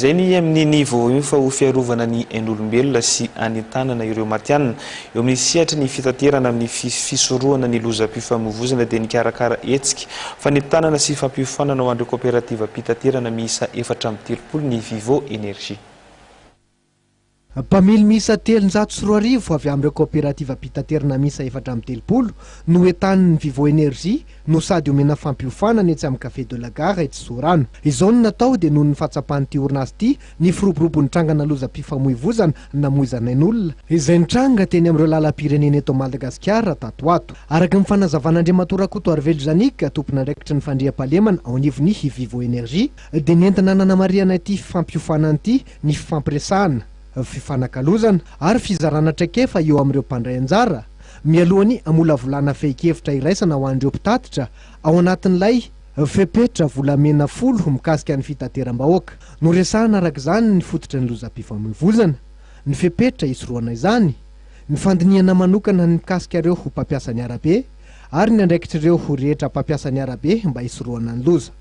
Izay ny amin'iny vaovao iny fa ho fiarovana ny ain'olombelona sy hanentanana ireo matihanina eo amin'ny sehatry ny fitaterana amin'ny fisorohana ny lozam-pifamoivozana dia nikarakara hetsika fanentanana sy fampiofanana ho an'ireo kaoperativam-pitaterana miisa 34 ny Vivo Energie. Mpamily miisa 2300 avy amin'ireo kaoperativam-pitaterana miisa 34 no entanin'ny Vivo Energie no sady omena fampiofanana etsy amin'ny Café de la Gare etsy Soarano. Izao no natao dia noho ny fahatsapan'ity orinasa ity ny firoborobon'ny trangana lozam-pifamoivozana namoizana ain'olona izay nitranga teny amin'ireo lalam-pirenena eto Madagasikara tato ho ato. Araka ny fanazavan'Andriamatoa Rakotoarivelo Jeannick, tompon'andraikitry ny fandriampahalemana ao anivon'ny Vivo Energie, dia nentina nanamarihana ity fampiofanana ity ny fifampiresahana, fifanakalozana ary fizarana traikefa eo amin'ireo mpandray anjara, mialohan'ny hamolavolana fehin-kevitra iraisana ho an'ireo mpitatitra ao anatin'ilay fepetra volamena folo mikasika ny fitateram-bahoaka. Noresahana araka izany ny fototry ny lozam-pifamoivoizana, ny fepetra hisorohana izany, ny fandinihana manokana ny mikasika ireo mpampiasa ny arabe ary ny andraikitr'ireo rehetra mpampiasa ny arabe mba hisorohana ny loza.